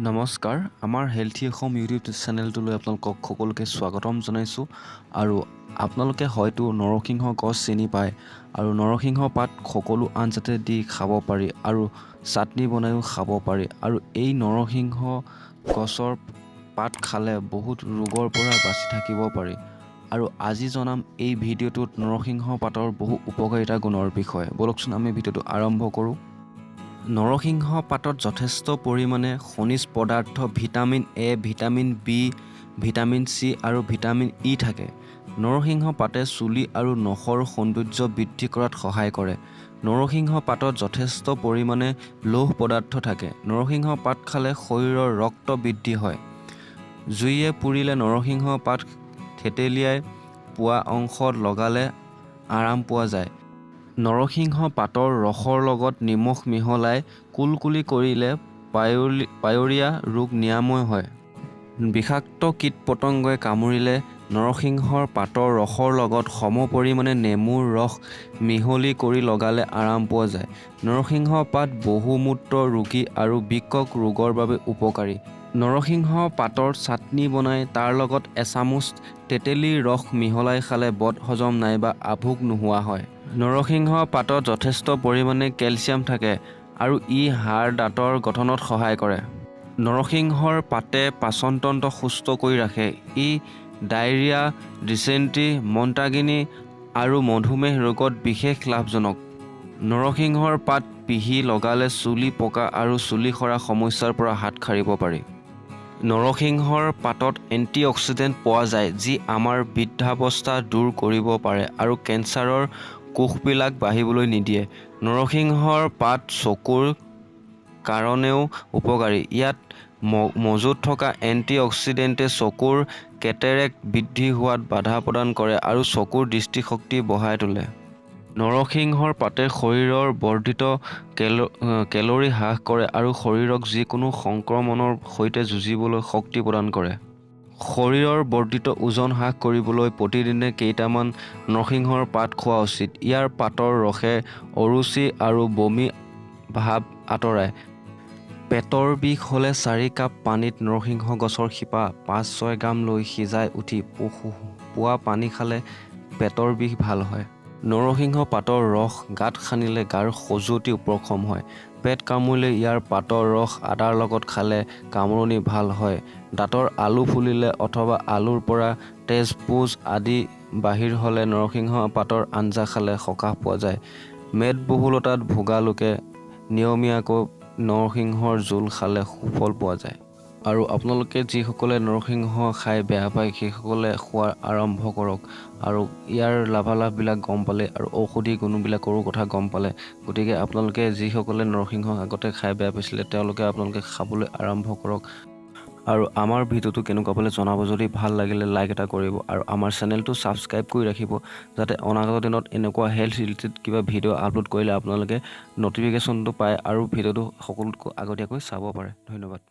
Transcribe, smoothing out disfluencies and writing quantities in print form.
নমস্কাৰ, আমাৰ healthy Assam YouTube চেনেলটোলৈ আপোনালোকক সকলোকে স্বাগতম জনাইছোঁ। আৰু আপোনালোকে হয়তো নৰসিংহ গছ চিনি পায় আৰু নৰসিংহ পাত সকলো আঞ্জাতে দি খাব পাৰি আৰু চাটনি বনায়ো খাব পাৰি। আৰু এই নৰসিংহ গছৰ পাত খালে বহুত ৰোগৰ পৰা বাচি থাকিব পাৰি। আৰু আজি জনাম এই ভিডিঅ'টোত নৰসিংহ পাতৰ বহু উপকাৰিতা গুণৰ বিষয়ে। ব'লকচোন, আমি ভিডিঅ'টো আৰম্ভ কৰোঁ। নৰসিংহ পাতত যথেষ্ট পৰিমাণে খনিজ পদাৰ্থ, vitamin A, vitamin B, vitamin C আৰু ভিটামিন ই থাকে। নৰসিংহ পাতে চুলি আৰু নখৰ সৌন্দৰ্য বৃদ্ধি কৰাত সহায় কৰে। নৰসিংহ পাতত যথেষ্ট পৰিমাণে লৌহ পদাৰ্থ থাকে। নৰসিংহ পাত খালে শৰীৰৰ ৰক্ত বৃদ্ধি হয়। জুইয়ে পুৰিলে নৰসিংহ পাত থেতেলিয়াই পোৰা অংশত লগালে আৰাম পোৱা যায়। নৰসিংহ পাতৰ ৰসৰ লগত নিমখ মিহলাই কুলকুলি কৰিলে পায়ৰিয়া ৰোগ নিৰাময় হয়। বিষাক্ত কীট পতংগই কামুৰিলে নৰসিংহৰ পাতৰ ৰসৰ লগত সম পৰিমাণে নেমুৰ ৰস মিহলি কৰি লগালে আৰাম পোৱা যায়। নৰসিংহ পাত বহুমূত্ৰ ৰোগী আৰু বৃক্ক ৰোগৰ বাবে উপকাৰী। নৰসিংহ পাতৰ চাটনি বনাই তাৰ লগত এচামুচ তেতেলীৰ ৰস মিহলাই খালে বদহজম নাইবা আভোক নোহোৱা হয়। নৰসিংহ পাতত যথেষ্ট পৰিমাণে কেলছিয়াম থাকে আৰু ই হাড় দাঁতৰ গঠনত সহায় কৰে। নৰসিংহৰ পাতে পাচনতন্ত্ৰ সুস্থ কৰি ৰাখে। ই ডায়েৰিয়া, ডিচেণ্ট্ৰি, মন্দাগ্নি আৰু মধুমেহ ৰোগত বিশেষ লাভজনক। নৰসিংহৰ পাত পিহি লগালে চুলি পকা আৰু চুলি সৰা সমস্যাৰ পৰা হাত সাৰিব পাৰি। নৰসিংহৰ পাতত এণ্টিঅক্সিডেণ্ট পোৱা যায়, যি আমাৰ বৃদ্ধাৱস্থা দূৰ কৰিব পাৰে আৰু কেঞ্চাৰৰ কোষবিলাক বাঢ়িবলৈ নিদিয়ে। নৰসিংহৰ পাত চকুৰ কাৰণেও উপকাৰী। ইয়াত মজুত থকা এণ্টিঅক্সিডেণ্টে চকুৰ কেটেৰেক্ট বৃদ্ধি হোৱাত বাধা প্ৰদান কৰে আৰু চকুৰ দৃষ্টিশক্তি বঢ়াই তোলে। নৰসিংহৰ পাতে শৰীৰৰ বৰ্ধিত কেলৰি হ্ৰাস কৰে আৰু শৰীৰক যিকোনো সংক্ৰমণৰ সৈতে যুঁজিবলৈ শক্তি প্ৰদান কৰে। শৰীৰৰ বৰ্ধিত ওজন হ্ৰাস কৰিবলৈ প্ৰতিদিনে কেইটামান নৰসিংহৰ পাত খোৱা উচিত। ইয়াৰ পাতৰ ৰসে অৰুচি আৰু বমি ভাৱ আঁতৰায়। পেটৰ বিষ হ'লে 4 কাপ পানীত নৰসিংহ গছৰ শিপা 5-6 গ্ৰাম লৈ সিজাই উঠি পোৱা পানী খালে পেটৰ বিষ ভাল হয়। নৰসিংহ পাতৰ ৰস গাত সানিলে গাৰ খজুৱতি উপশম হয়। পেট কামুৰিলে ইয়াৰ পাতৰ ৰস আদাৰ লগত খালে কামোৰণি ভাল হয়। দাঁতৰ আলু ফুলিলে অথবা আলুৰ পৰা তেজ, পুঁজ আদি বাহিৰ হ'লে নৰসিংহ পাতৰ আঞ্জা খালে সকাহ পোৱা যায়। মেদবহুলতাত ভোগা লোকে নিয়মীয়াকৈ নৰসিংহৰ জোল খালে সুফল পোৱা যায়। আৰু আপোনালোকে যিসকলে নৰসিংহ খাই বেয়া পায়, সেইসকলে খোৱা আৰম্ভ কৰক আৰু ইয়াৰ লাভালাভবিলাক গম পালে আৰু ঔষধি গুণবিলাকৰো কথা গম পালে। গতিকে আপোনালোকে যিসকলে নৰসিংহ আগতে খাই বেয়া পাইছিলে, তেওঁলোকে আপোনালোকে খাবলৈ আৰম্ভ কৰক। আৰু আমাৰ ভিডিঅ'টো কেনেকুৱা পালে জনাব। যদি ভাল লাগিলে লাইক এটা কৰিব আৰু আমাৰ চেনেলটো ছাবস্ক্ৰাইব কৰি ৰাখিব, যাতে অনাগত দিনত এনেকুৱা হেল্থ ৰিলেটেড কিবা ভিডিঅ' আপলোড কৰিলে আপোনালোকে ন'টিফিকেশ্যনটো পায় আৰু ভিডিঅ'টো সকলোতকৈ আগতীয়াকৈ চাব পাৰে। ধন্যবাদ।